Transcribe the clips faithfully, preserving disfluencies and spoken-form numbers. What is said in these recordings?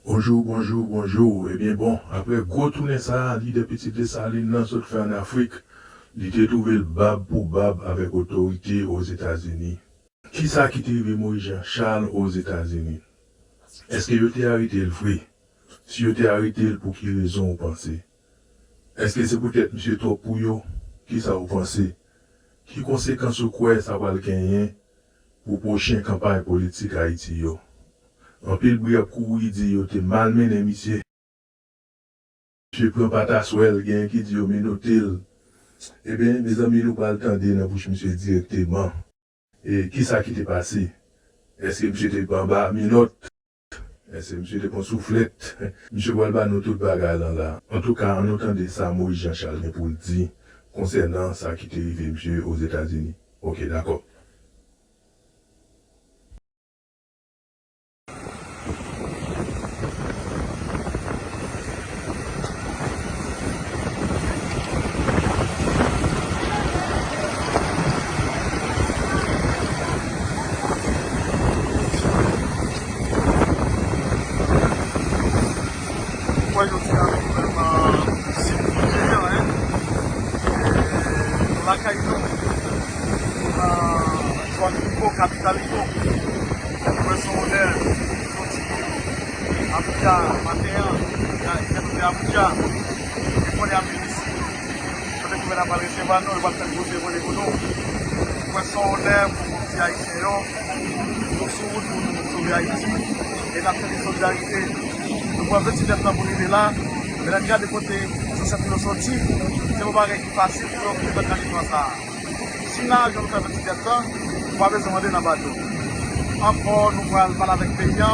Bonjou, bonjou, bonjou. Ebyen bon, apre gwo tounen sa a, lidè Pitit Desalin nan sot fè ann Afrik, li te twouve l bab pou bab avèk otorite Ozetazini. Kisa ki te rive Moyiz Jan Chal Ozetazini? Èske yo te arete l vre? Si yo te arete l, pou ki rezon ou panse? Èske se poutèt misye twòp pou yo? Kisa ou panse? Ki konsekans ou kwè sa pral genyen pou pwochen kanpay politik Ayiti yo? Anpil bri ap kouri di yo te malmennen misye. Misye pran pataswèl, genyen ki di yo menote l. Ebyen, mezanmi, nou pral tande nan bouch misye dirèkteman. E kisa ki te pase? Èske misye te anba menòt? Èske misye te pran souflèt? Misye pral ba nou tout bagay lan la. Antouka, ann nou tande sa Moyiz Jan Chal gen pou l di konsènan sa ki te rive misye Ozetazini. Oke, dakò. Ou wè jodi a nou vrèman sivilize, nou lakay nou, nou nan Johannesburg, kapital Togo. Mwen se yon onè soti Abuja maten an, e nou te Abuja, e kounye a m vin isi. Kote gouvènè a pral resevwa nou, li pral fè gwo seremoni pou nou. Mwen se yon onè pou moun ki ayisyen yo. Nou sou wout pou nou sove Ayiti. E n ap fè solidarite. Nou pran vennsèt èdtan pou rive la. Men lè n gade kote zansèt nou yo soti, se pa bagay ki fasil pou yo rive nan kachman sa a. Si n a jwenn fè vennsèt èdtan, nou pa bezwen mande nan bato. Ankò, nou pral pale avèk peyi a.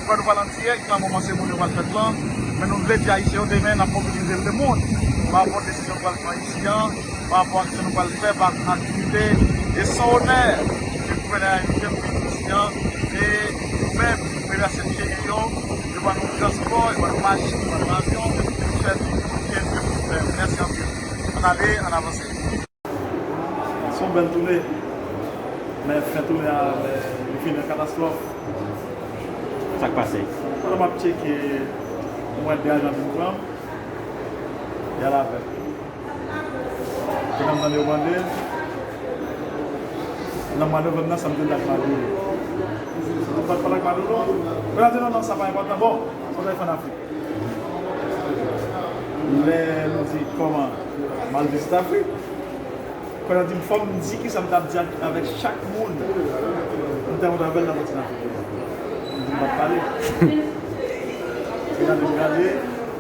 Fò nou pale an dirèk nan moman seremoni yo pral fèt lan, men nou vle di Ayisyen yo demen n ap mobilize lemonn pa rapò desizyon nou pral pran isi a, pa rapò aksyon nou pral fè, pa aktivite. E se yon onè ke gouvènè a envite m vin isi a. E nou menm, nou remèsye M J N yo, yo ban nou transpò, yo ban nou machin, yo ban nou avyon, chèf, e nou fè. Mèsi anpil. Ann ale, ann avanse. Se yon bèl tounen. Men fen tounen an, men li fini an katastwòf. Sa k pase? Pandan m ap tcheke, m wè de ajan vin pran m. Y al avè m. Pandan m tande yo mande, nan mwa novanm nan, sa m te di ak Madoulo. Sa m pa t pale ak Madoulo. Pandan m di non, non, sa pa enpòtan. Bon, sa w t al fè ann Afrik? Lè nou di kòman m al vizit Afrik, kounye a di m fò m di kisa m t ap di ak, avèk chak moun m te rankontre avè l nan kontinan Afrik. M di m p ap pale. Kounye a di m gade,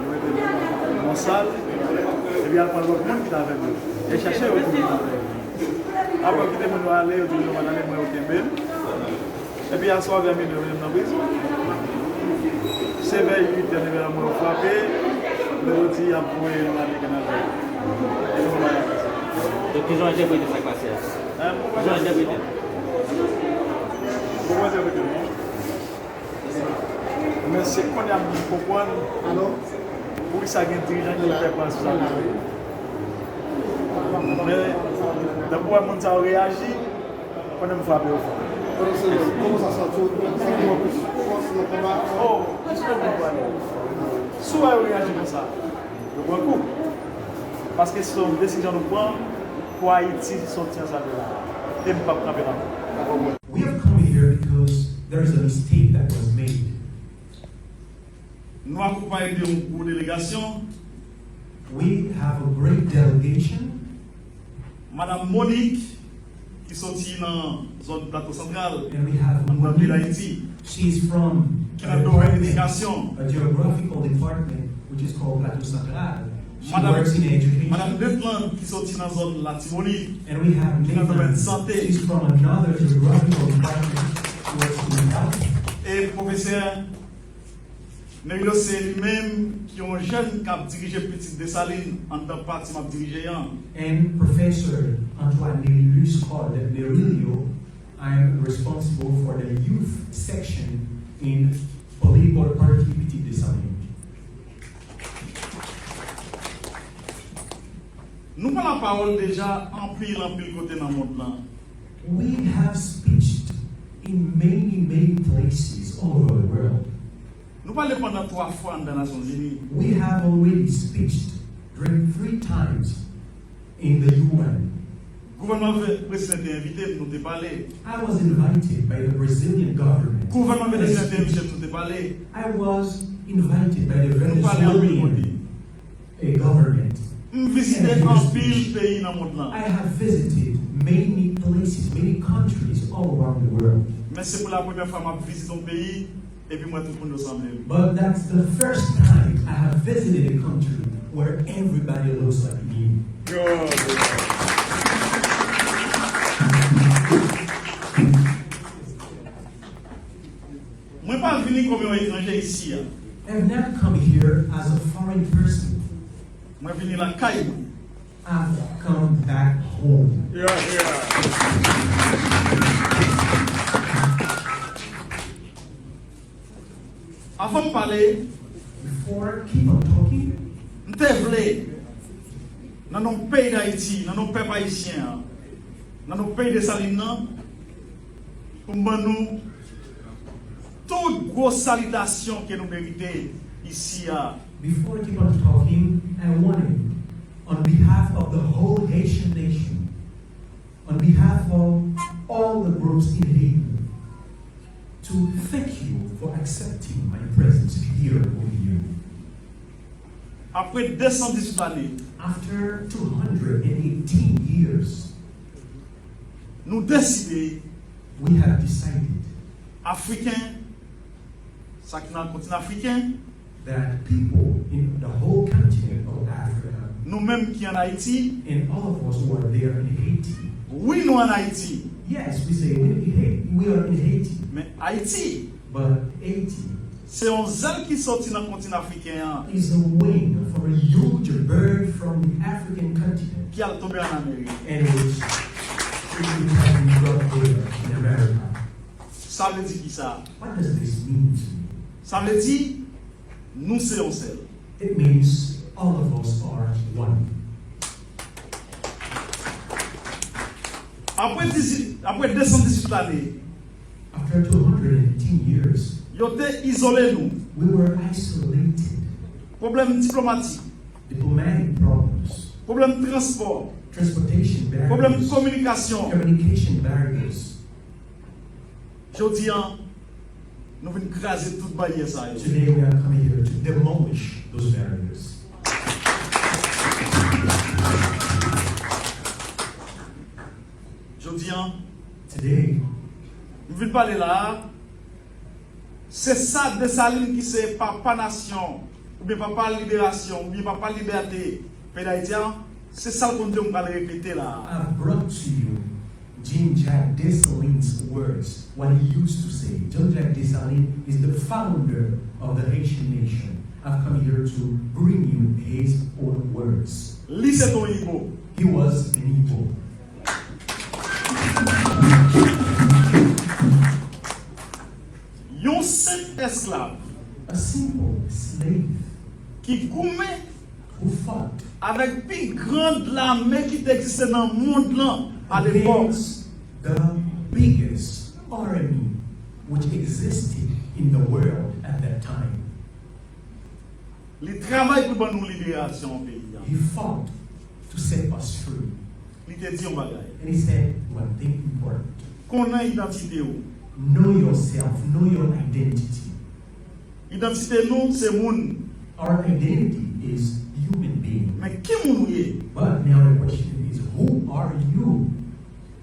nou mete nou nan yon sal, epi al pran lòt moun ki t avè m yo. E chache yo pou vin avè yo. Apre yo kite moun yo ale, yo di moun yo pa t ale, mwen yo kenbe m. Epi aswè vè minui yo mete m nan prizon. Se vè uit è, nèf è mwen yo frape, lè yo di y ap voye nou ale Kanada. E nou pa ale. Donk, kijan w entèprete sa k pase a? Hein? Kijan w entèprete l? Bon, mwen entèprete l, non. Men se kounye a m vin konprann poukisa gen dirijan ki pè pran responsabilite. Men, depi w wè moun sa yo reyaji, konnen m frape yo fò. Kòman sa santi w? Ou santi w gen plis fòs nan konba a? Oh, jis lè moun pale. Si w wè yo reyaji konsa, yo pran kou. Paske se yon desizyon nou pran pou Ayiti soti nan sa nou ye la. E m p ap kanpe nan. We have come here because there is a mistake that was made. Nou akonpaye de yon gwo delegasyon. We have a great delegation. Madanm Monique, ki soti nan zòn Plato Santral, nan peyi Dayiti, ki nan domèn edikasyon. And we have Monique. She's from a department, a geographical department, which is called Plateau Central. She works in education. Madanm Nathan, ki soti nan zòn Latibonit, ki nan domèn sante. And we have Nathan. She's from another geographical department. She works in health. E pwofesè Nerilio se li menm ki yon jèn k ap dirije Pitit Desalin anndan pati m ap dirije an. And Professor Antoine Nerilus, called Nerilio, I am responsible for the youth section in political party Pitit Desalin. Nou pran lapawòl deja anpil, anpil kote nan mond lan. We have speeched in many, many places all over the world. Nou pale pandan twa fwa anndan Nasyonzini. We have already speeched during three times in the U N. Gouvènman Prezidan te envite m, nou te pale. I was invited by the Brazilian government. Gouvènman Venezyelyen te envite m, nou te pale. I was invited by the Nou pale anpil kote. Venezuelan government. M vizite anpil peyi nan mond lan. I have visited many places, many countries all around the world. Men se pou la premyè fwa m ap vizite yon peyi epi m wè tout moun yo sanble m. But that's the first time I have visited a country where everybody looks like me. Mwen pa vini kòm yon etranje isi a. I have not come here as a foreign person. Mwen vini lakay mwen. I've come back home. Anvan m pale, Before I keep on talking, m te vle, nan non peyi Dayiti, nan non pèp ayisyen an, nan non peyi Desalin nan, pou m ban nou tout gwo salitasyon ke nou merite isi a. Before I keep on talking, I wanted, on behalf of the whole Haitian nation, on behalf of all the groups in Haiti, to thank you for accepting my presence here with you. Apre de san dizuit lane, After two hundred eighteen years, nou deside, we have decided Afriken, sa ki nan kontinan Afriken, that people in the whole continent of Africa, nou menm ki ann Ayiti, and all of us who are there in Haiti, wi, nou ann Ayiti, yes, we say we, we, we are in Haiti, men Ayiti, but Haiti se yon zèl ki soti nan kontinan Afriken an, is a wing from a huge bird from the African continent, ki al tonbe ann Amerik. and which we have brought there in America. Sa vle di ki sa? What does this mean to you? Sa vle di, nou se yon sèl. It means all of us are one. Apre dizuit, apre de san dizuit lane, After two hundred eighteen years, yo te izole nou. We were isolated. Pwoblèm diplomatik, Diplomatic problems, pwoblèm transpò, transportation pwoblèm barriers, kominikasyon. Communication barriers. Jodi an, nou vin kraze tout baryè sa yo. Today we are coming here to demolish those barriers. Jodi an, Today, m vin pale la a, se sa Desalin ki se papa nasyon, oubyen papa liberasyon, oubyen papa libète peyi Dayiti a, se sa l konn di yo m pral repete la a. I've brought to you Jean-Jacques Dessalines' words, what he used to say. Jean-Jacques Dessalines is the founder of the Haitian nation. I've come here to bring you his own words. Li se t yon Ibo. He was an Igbo. Yon senp esklav A simple slave ki goumen who fought avèk pi grand lame ki te egziste nan mond lan alepòk. Against the biggest army which existed in the world at that time. Li travay pou ban nou liberasyon peyi a. He fought to set us free. Li te di yon bagay. And he said one thing important. Konnen idantite w. Know yourself, know your identity. Idantite nou se moun. Our identity is human being. Men ki moun ou ye? But now the question is, who are you?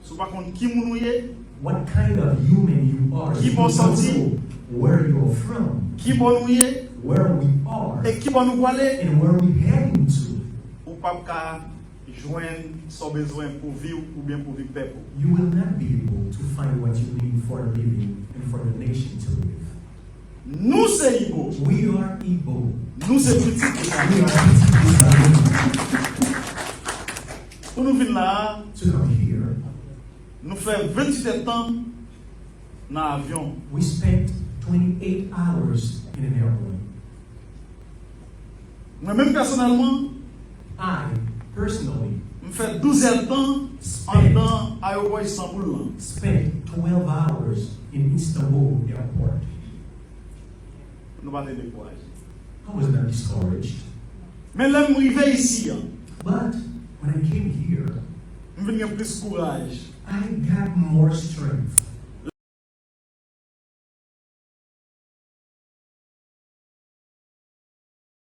Si w pa konn ki moun ou ye, What kind of human you are? Ki You bò don't soti? Know where you're from, ki bò nou ye, where we are, e ki bò nou prale, and where we heading to. Ou p ap ka jwenn sa w bezwen pou vi w oubyen pou vi pèp ou. You will not be able to find what you need for a living and for the nation to live. Nou se Ibo. We are Igbo. Nou se pitit de sa. We are Igbo. Pou nou vin la a, To come here, nou fè venntuit èdtan nan avyon. We spent twenty-eight hours in an airplane. Mwen menm pèsonèlman, I, personally, m fè douz èdtan anndan ayewopò Istanbul lan. Spent twelve hours in Istanbul airport. Nou pa te dekouraje. I was not discouraged. Men lè m rive isi an, But when I came here, m vin gen plis kouraj. I got more strength.